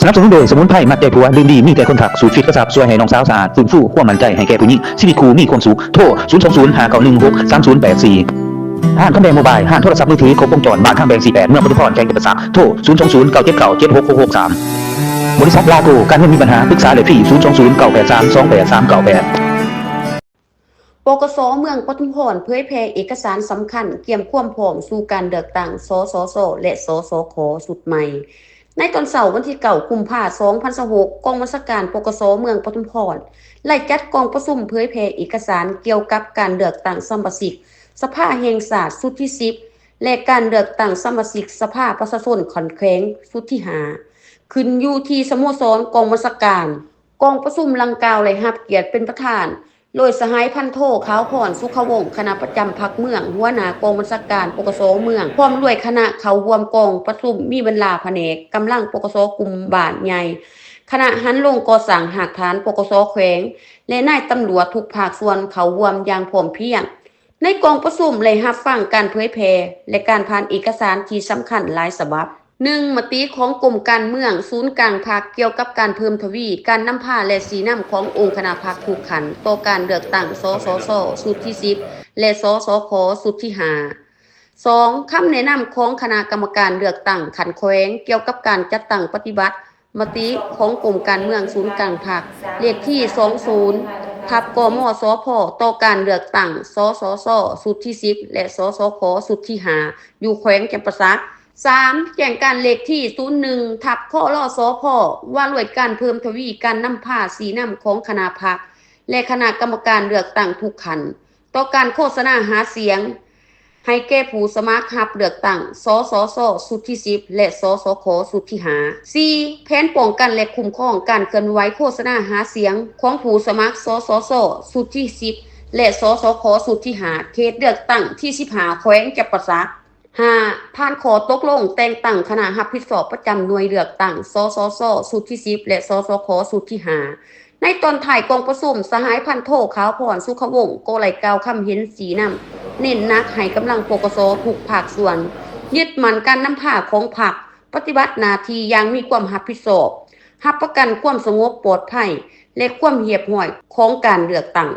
ສະໜັບສະໜູນໂດຍ ສະໝຸນໄພມັດແກ້ຜົວ ດື່ມດີມີແຕ່ຄົນຮັກ ສູດຟິດກະຊັບ ຊ່ວຍໃຫ້ນ້ອງສາວສະອາດ ຟື້ນຟູຄວາມໝັ້ນໃຈໃຫ້ແກ່ຜູ້ຍິງ ຊີວິດຄູ່ມີຄວາມສຸກ. ໂທ ສູນສອງສູນ ຫ້າເກົ້າໜຶ່ງ ຫົກສາມສູນແປດສີ່. ຮ້ານຄຳແດງໂມບາຍ ຮ້ານໂທລະສັບມືຖືຄົບວົງຈອນ ບ້ານທາງແບງ ສີ່ແປດ ເມືອງປະທຸມພອນ ແຂວງຈຳປາສັກ. ໂທ ສູນສອງສູນ ເກົ້າເຈັດເກົ້າ ເຈັດຫົກຫົກຫົກສາມ. ບໍລິສັດລາໂກ ການເງິນມີບັນຫາ ປຶກສາແລກເປັນຟຣີ ສູນສອງສູນ ເກົ້າແປດສາມ ສອງແປດສາມເກົ້າແປດ. ປກສ ເມືອງປະທຸມພອນ ເຜີຍແຜ່ເອກະສານສຳຄັນກຽມຄວາມພ້ອມສູ່ການເລືອກຕັ້ງ ສສຊ ແລະ ສສຂ ຊຸດໃໝ່. ໃນຕອນເຊົ້າວັນທີ ເກົ້າ ກຸມພາ ສອງພັນຊາວຫົກ ກອງບັນຊາການ ປກສ ເມືອງປະທຸມພອນ ໄດ້ຈັດກອງປະຊຸມເຜີຍແຜ່ເອກະສານກ່ຽວກັບການເລືອກຕັ້ງສະມາຊິກສະພາແຫ່ງຊາດຊຸດທີສິບ ແລະ ການເລືອກຕັ້ງສະມາຊິກສະພາປະຊາຊົນຂັ້ນແຂວງຊຸດທີຫ້າ ຂຶ້ນຢູ່ທີ່ສະໂມສອນກອງບັນຊາການ. ກອງປະຊຸມດັ່ງກ່າວໄດ້ຮັບກຽດເປັນປະທານ ໂດຍສະຫາຍພັນໂທ ຂາວພອນ ສຸຂະວົງ ຄະນະປະຈຳພັກເມືອງ ຫົວໜ້າກອງບັນຊາການ ປກສ ເມືອງ ພ້ອມດ້ວຍຄະນະເຂົ້າຮ່ວມກອງປະຊຸມ ມີບັນດາພະແນກ, ກຳລັງ ປກສ ກຸ່ມບ້ານໃຫຍ່, ຄະນະຫັນລົງກໍ່ສ້າງຮາກຖານ ປກສ ແຂວງ ແລະ ນາຍຕຳຫຼວດທຸກພາກສ່ວນເຂົ້າຮ່ວມຢ່າງພ້ອມພຽງ. ໃນກອງປະຊຸມໄດ້ຮັບຟັງການເຜີຍແຜ່ ແລະ ການຜ່ານເອກະສານທີ່ສຳຄັນຫຼາຍສະບັບ. ໜຶ່ງ ມະຕິຂອງກົມການເມືອງສູນກາງພັກ ກ່ຽວກັບການເພີ່ມທະວີການນຳພາ ແລະ ຊີ້ນຳຂອງອົງຄະນະພັກທຸກຂັ້ນ ຕໍ່ການເລືອກຕັ້ງ ສສຊ ຊຸດທີສິບ ແລະ ສສຂ ຊຸດທີຫ້າ. ສອງ ຄຳແນະນຳຂອງຄະນະກຳມະການເລືອກຕັ້ງຂັ້ນແຂວງ ກ່ຽວກັບການຈັດຕັ້ງປະຕິບັດມະຕິຂອງກົມການເມືອງສູນກາງພັກ ເລກທີ ສອງສູນ ທັບ ກມສພ ຕໍ່ການເລືອກຕັ້ງ ສສຊ ຊຸດທີສິບ ແລະ ສສຂ ຊຸດທີຫ້າ ຢູ່ແຂວງຈຳປາສັກ. ສາມ ແຈ້ງການເລກທີ ສູນໜຶ່ງ ທັບ ຄລສພ ວ່າດ້ວຍການເພີ່ມທະວີການນຳພາຊີ້ນຳຂອງຄະນະພັກ ແລະ ຄະນະກຳມະການເລືອກຕັ້ງທຸກຂັ້ນ ຕໍ່ການໂຄສະນາຫາສຽງໃຫ້ແກ່ຜູ້ສະໝັກຮັບເລືອກຕັ້ງ ສສຊ ຊຸດທີສິບ ແລະ ສສຂ ຊຸດທີຫ້າ. ສີ່ ແຜນປ້ອງກັນ ແລະ ຄຸ້ມຄອງການເຄື່ອນໄຫວໂຄສະນາຫາສຽງຂອງຜູ້ສະໝັກ ສສຊ ຊຸດທີສິບ ແລະ ສສຂ ຊຸດທີຫ້າ ເຂດເລືອກຕັ້ງທີສິບຫ້າ ແຂວງຈຳປາສັກ. ຫ້າ ຜ່ານຂໍ້ຕົກລົງແຕ່ງຕັ້ງຄະນະຮັບຜິດຊອບປະຈຳໜ່ວຍເລືອກຕັ້ງ ສສຊ ຊຸດທີສິບ ແລະ ສສຂ ຊຸດທີຫ້າ. ໃນຕອນທ້າຍກອງປະຊຸມ, ສະຫາຍພັນໂທ ຂາວພອນ ສຸຂະວົງ ກໍໄດ້ກ່າວຄຳເຫັນຊີ້ນຳ, ເນັ້ນໜັກໃຫ້ກຳລັງ ປກສ ທຸກພາກສ່ວນ ຍຶດໝັ້ນການນຳພາຂອງພັກ, ປະຕິບັດໜ້າທີ່ຢ່າງມີຄວາມຮັບຜິດຊອບ, ຮັບປະກັນຄວາມສະຫງົບປອດໄພ ແລະ ຄວາມຮຽບຮ້ອຍຂອງການເລືອກຕັ້ງ.